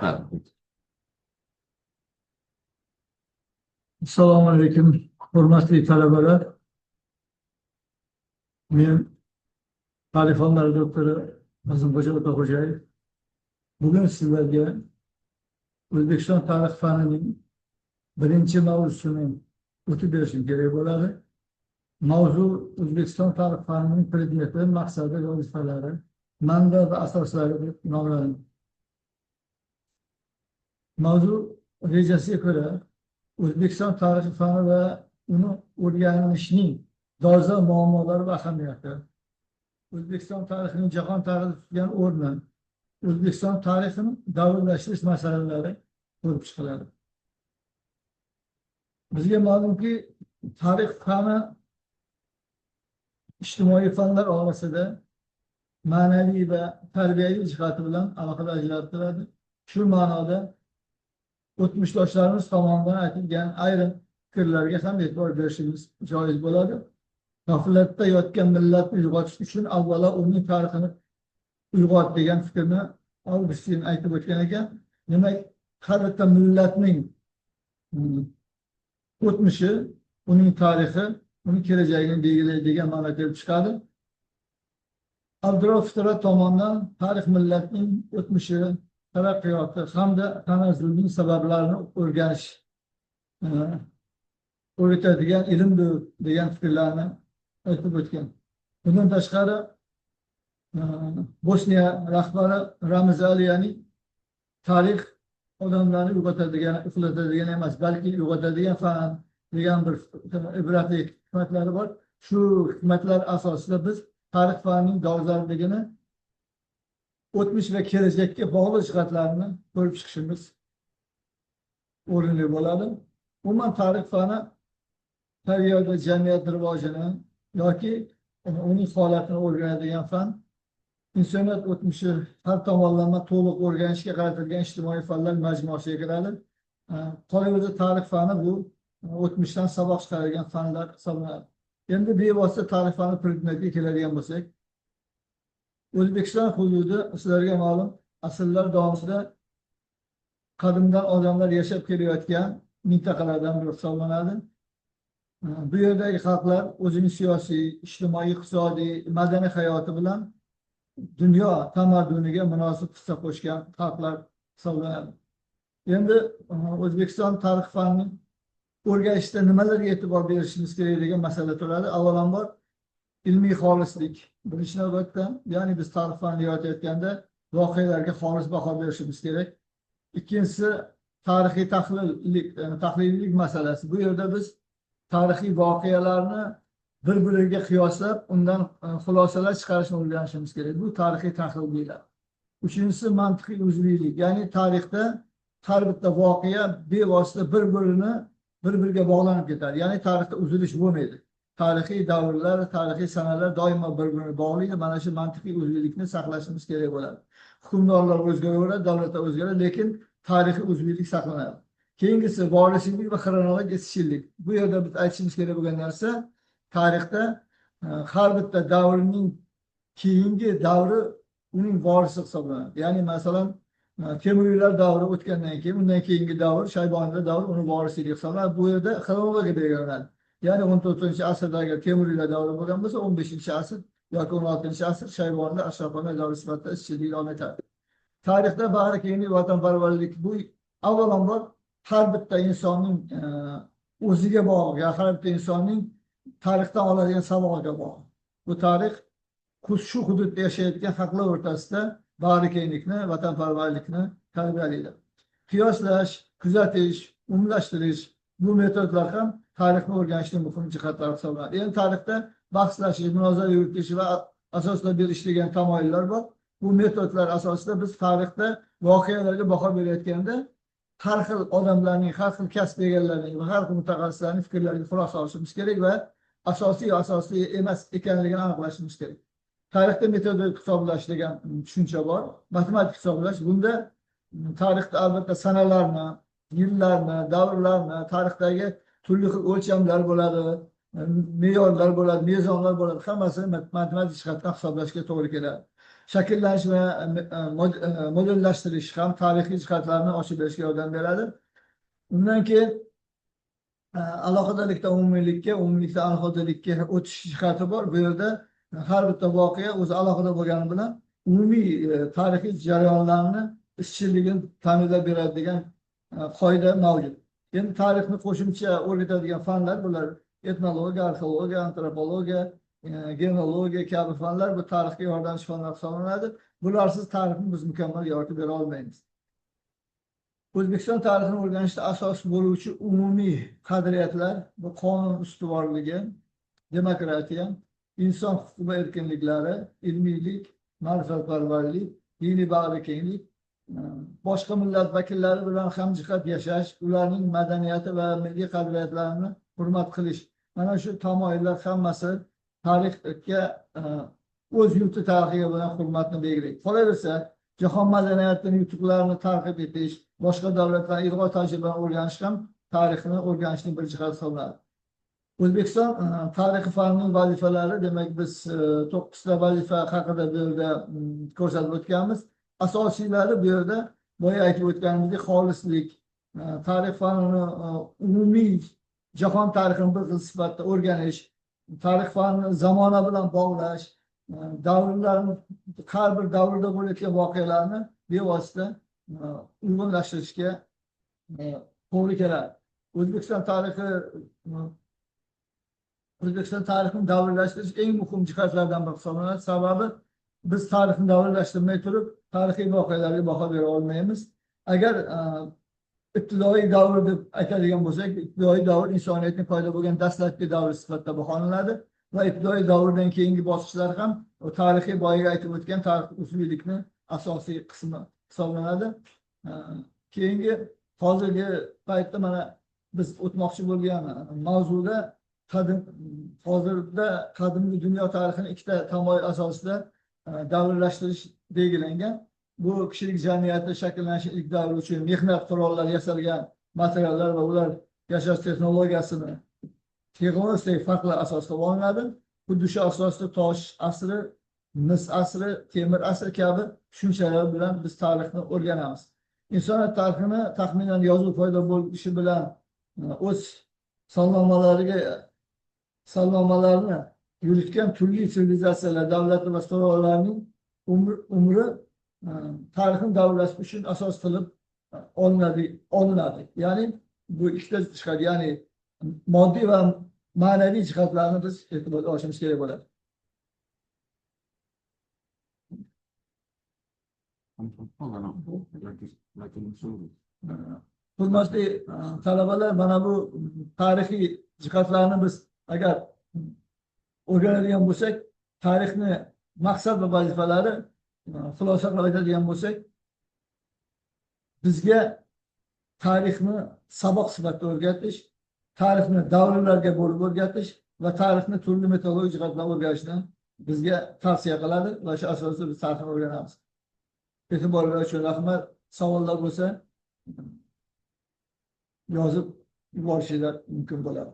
Ha. Assalomu alaykum, hurmatli talabalar. Men tarix fanlari doktori Azimxo'ja Otaxo'jayev. Bugun sizlarga O'zbekiston tarix fanining birinchi mavzusini o'tib berishim kerak bo'ladi. Mavzu O'zbekiston tarix fanining predmeti, maqsadi va vazifalari, manba va asoslari deb nomlanadi. Mavzu rejasiga ko'ra O'zbekiston tarixi fani va uni o'rganishning dolzarb muammolari va ahamiyati, O'zbekiston tarixining jahon tarixida tutgan o'rni, O'zbekiston tarixini davrlashtirish masalalari ko'rib chiqiladi. Bizga ma'lumki, tarix fani ijtimoiy fanlar orasida ma'naviy va tarbiyaviy jihati bilan alohida ajralib turadi. Shu ma'noda o'tmishdoshlarimiz tomonidan aytilgan ayrim fikrlarga ham e'tibor berishimiz joiz bo'ladi. G'aflatda yotgan millatni uyg'otish uchun avvalo uning tarixini uyg'ot degan fikrni Avgustin aytib o'tgan ekan. Demak, har bitta millatning o'tmishi, uning tarixi, uning kelajagini belgilaydi degan ma'no kelib chiqadi. Abdurrauf Fitrat tomonidan tarix millatning o'tmishi, taraqqiyoti hamda tanazzulining sabablarini o'rganish o'rgatadigan ilmdir degan fikrlarni aytib o'tgan. Bundan tashqari Bosniya rahbari Ramiz Aliyaning tarix odamlarni uyg'otadigan, uxlatadigan emas, balki uyg'otadigan fan degan bir ibratli hikmatlari bor. Shu hikmatlar asosida biz tarix fanining dolzarbligini, o'tmish va kelajakka bog'liq jihatlarini ko'rib chiqishimiz o'rinli bo'ladi. Umuman tarix fani tabiat va jamiyat rivojini yoki uning holatini o'rganadigan fan, insoniyat o'tmishi har tomonlama to'liq o'rganishga qaratilgan ijtimoiy fanlar majmuasiga kiradi. Qolaversa tarix fani bu o'tmishdan saboq chiqaradigan fanlar hisoblanadi. Endi bevosita tarix fani predmetiga keladigan bo'lsak, O'zbekiston hududi sizlarga ma'lum, asrlar davomida qadimdan odamlar yashab kelayotgan mintaqalardan biri hisoblanadi. Bu yerdagi xalqlar o'zining siyosiy, ijtimoiy, iqtisodiy, madaniy hayoti bilan dunyo tamadduniga munosib hissa qo'shgan xalqlar hisoblanadi. Endi O'zbekiston tarix fanini o'rganishda nimalarga e'tibor berishimiz kerak degan masala turadi. Avvalambor ilmiy xolislik birinchi navbatda, ya'ni biz tarix fanini yaratayotganda voqealarga xolis baho berishimiz kerak. Ikkinchisi tarixiy tahlillik, tahlillik masalasi. Bu yerda biz tarixiy voqealarni bir-biriga qiyoslab, undan xulosalar chiqarishni o'rganishimiz kerak. Bu tarixiy tahlil deyiladi. Uchinchisi mantiqiy uzviylik, ya'ni tarixda har bitta voqea bevosita bir-biriga bog'lanib ketadi. Ya'ni tarixda uzilish bo'lmaydi. Tarixiy davrlar, tarixiy sanalar doimo bir-birini bog'laydi. Mana shu mantiqiy uzviylikni saqlashimiz kerak bo'ladi. Hukmdorlar o'zgaraveradi, davlatlar o'zgaradi, lekin tarixiy uzviylik saqlanadi. Keyingisi vorisiylik va xronologik izchillik. Bu yerda biz aytishimiz kerak bo'lgan narsa, tarixda har bitta davrning keyingi davri uning vorisi hisoblanadi. Ya'ni masalan, Temuriylar davri o'tgandan keyin undan keyingi davr Shayboniylar davri uni vorisiylik hisoblanadi. Bu yerda xronologiya belgilanadi. Ya'ni 14-asrda agar Temuriylar davri bo'lgan bo'lsa, 15-asr yoki 16-asr Shayboniylar, Ashrafxonlar davri sifatida izchillik davom etadi. Tarixda bag'rikenglik, vatanparvarlik bu avvalambor har bitta insonning o'ziga bog'liq, ya'ni har bitta insonning tarixdan oladigan sabog'iga bog'liq. Bu tarix shu hududda yashayotgan xalqlar o'rtasida bag'rikenglikni, vatanparvarlikni tarbiyalaydi. Qiyoslash, kuzatish, umumlashtirish bu metodlar ham tarixni o'rganishning muhim jihatlari hisoblanadi. Endi tarixda bahslashish, munozara yuritish va asoslar berish degan tamoyillar bor. Bu metodlar asosida biz tarixda voqealarga baho berayotganda har xil odamlarning, har xil kasb egalarining va har xil mutaxassislarning fikrlariga quloq solishimiz kerak va asosiy va asosli emas ekanligini aniqlashimiz kerak. Tarixda metodik hisoblash degan tushuncha bor. Matematik hisoblash. Bunda tarixda albatta sanalarni, yillarni, davrlarni, tarixdagi turli xil o'lchamlar bo'ladi, me'yorlar bo'ladi, mezonlar bo'ladi. Hammasini matematik jihatdan hisoblashga to'g'ri keladi. Shakllanish va modellashtirish ham tarixiy jihatlarni ochib berishga yordam beradi. Undan keyin aloqadorlikdan umumiylikka, umumiylikdan aloqadorlikka o'tish jihati bor. Bu yerda har bitta voqea o'zi alohida bo'lgani bilan umumiy tarixiy jarayonlarni izchilligini ta'minlab beradi degan qoida mavjud. Endi tarixni qo'shimcha o'rgatadigan fanlar bular etnologiya, arxeologiya, antropologiya, genealogiya kabi fanlar bu tarixga yordamchi fanlar hisoblanadi. Bularsiz tarixni biz mukammal yoritib bera olmaymiz. O'zbekiston tarixini o'rganishda asos bo'luvchi umumiy qadriyatlar bu qonun ustuvorligi, demokratiya, inson huquqi va erkinliklari, ilmiylik, ma'rifatparvarlik, diniy bag'rikenglik, boshqa millat vakillari bilan hamjihat yashash, ularning madaniyati va milliy qadriyatlarini hurmat qilish. Mana shu tamoyillar hammasi tarixga, o'z yurti tarixiga bo'lgan hurmatni belgilaydi. Qolaversa, jahon madaniyatining yutuqlarini targ'ib etish, boshqa davlatlar ilg'or tajribani o'rganish ham tarixni o'rganishning bir jihati hisoblanadi. O'zbekiston tarixi fanining vazifalari, demak, biz 9 ta vazifa haqida bu yerda ko'rsatib o'tganmiz. Asosiylari bu yerda boya aytib o'tganimizdek xolislik, tarix fanini umumiy jahon tarixini bir xil sifatida o'rganish, tarix fanini zamona bilan bog'lash, davrlarni, har bir davrda bo'layotgan voqealarni bevosita uyg'unlashtirishga to'g'ri keladi. O'zbekiston tarixini davrlashtirish eng muhim jihatlardan biri hisoblanadi. Sababi biz tarixni davrlashtirmay turib tarixiy voqealarga baho bera olmaymiz. Agar ibtidoiy davr deb aytadigan bo'lsak, ibtidoiy davr insoniyatning paydo bo'lgan dastlabki davri sifatida baholanadi va ibtidoiy davrdan keyingi bosqichlar ham tarixiy boyagi aytib o'tgan tarix usuliylikni asosiy qismi hisoblanadi. Keyingi hozirgi paytda mana biz o'tmoqchi bo'lgan mavzuda qadim, hozirda qadimgi dunyo tarixini ikkita tamoyil asosida davrlashtirish belgilangan. Bu kishilik jamiyati shakllanishi ilk davri uchun mehnat qurollari yasalgan materiallar va ular yashash texnologiyasini texnologiyasidagi farqlar asos qilib olinadi. Xuddi shu asosda tosh asri, mis asri, temir asri kabi tushunchalar bilan biz tarixni o'rganamiz. Insoniyat tarixini taxminan yozuv paydo bo'lishi bilan o'z salnomalarni yuritgan turli sivilizatsiyalar, davlatlar va sulolalarning umri tarixni davrlash uchun asos qilib olinadi. Ya'ni bu ikkita jihat, ya'ni moddiy va ma'naviy jihatlarni biz e'tiborga olishimiz kerak bo'ladi. Hurmatli talabalar, mana bu tarixiy jihatlarni biz agar o'rganadigan bo'lsak, tarixni maqsad va vazifalari xulosa qilib aytadigan bo'lsak, bizga tarixni saboq sifatida o'rgatish, tarixni davrlarga bo'lib o'rgatish va tarixni turli metodologik jihatdan o'rganishni bizga tavsiya qiladi va shu asosida biz tarixni o'rganamiz. E'tiboringiz uchun rahmat. Savollar bo'lsa yozib yuborishinglar mumkin bo'ladi.